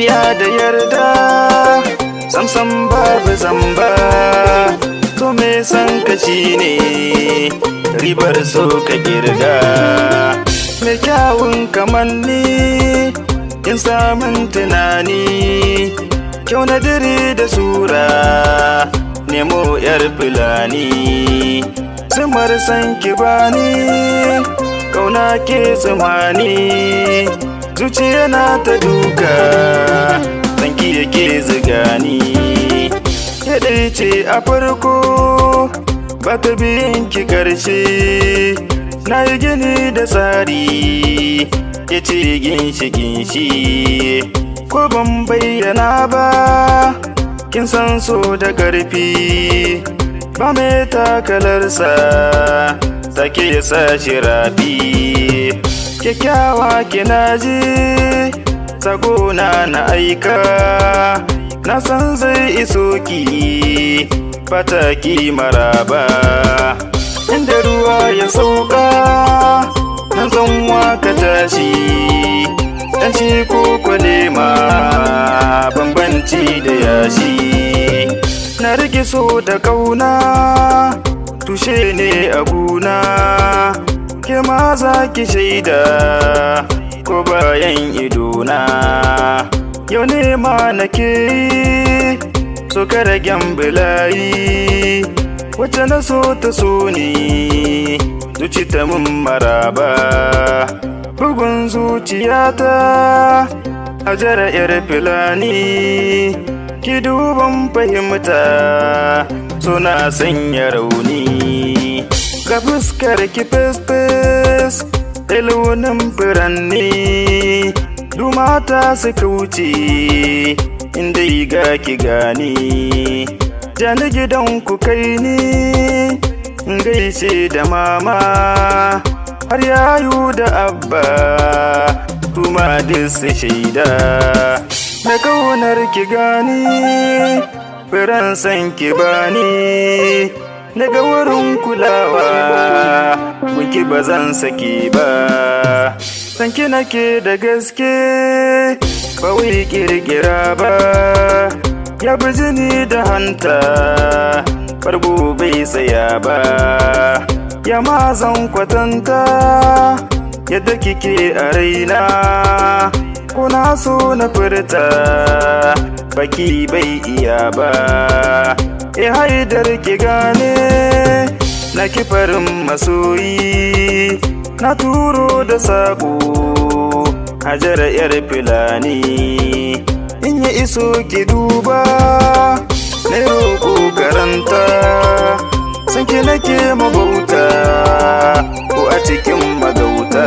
Soyayya da yarda, samsam babu zamba. To me san ka ne ribar so ka kirga. Mai kyawun kamanni, in samun tunani, kyau na dare da sura, nemo yar Fulani. Zumar san ki bani, kauna ke tsumani, zuciya na ta duka, sanki yake zigani. Ke ce a farko, ba ta biyan ki karshe. Na yi gini da tsari, ke ce ginshikin shi. Ko ban bayyana ba, kin san so da ƙarfi, ba mai takalarsa, take ya sa shi rafi. Kyakkyawa, kina ji sakona na aika, na san zai iso ki, fata ki maraba. Inda ruwa ya sauka, nan zanwa ka tashi, dan shi ko kwalema, bambanci da yashi. Na rike so da kauna, tushe ne a guna, ke ma za ki shaida ko bayan idona. Yau ne ma nake yi so karagen bilayi, wacce na so ta so ni, zuci ta mun maraba. Bugun zuciyata, Hajara yar Fulani, ki duban fahimta, suna sanya rauni. Ga fuskar ki fes-fes da launin furanni, dumata suka wuce inda ga ki gani. Jani gidan ku, kai ni in gaishe da mama, har yayu da abba, kuma duk su shaida na kaunar ki. Gani firan san ki bani, daga wurin kulawa gunki ba zan saki ba. Sanki nake da gaske, ba wai kirkira ba, ya bi jini da hanta, farko bai tsaya ba. Ya ma zan kwatanta yadda kike a raina? Ko na so na furta, baki bai iya ba. E Haidar, ki gane na ki farin masoyi, na turo da sako, Hajara yar Fulani, in ya iso ki duba, na roko karanta. Sanki nake mabauta, ko a cikin magauta,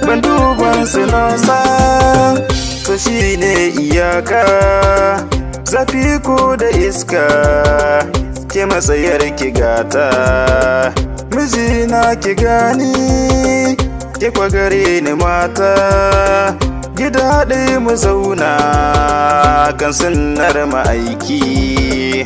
ban duban su, na san so shine iyaka. Zafi ko da iska, ke matsayar ki gata. Mijina, ki gani, ke kwagare ni, mata gida ɗaya mu zauna kan sunnar ma'aiki.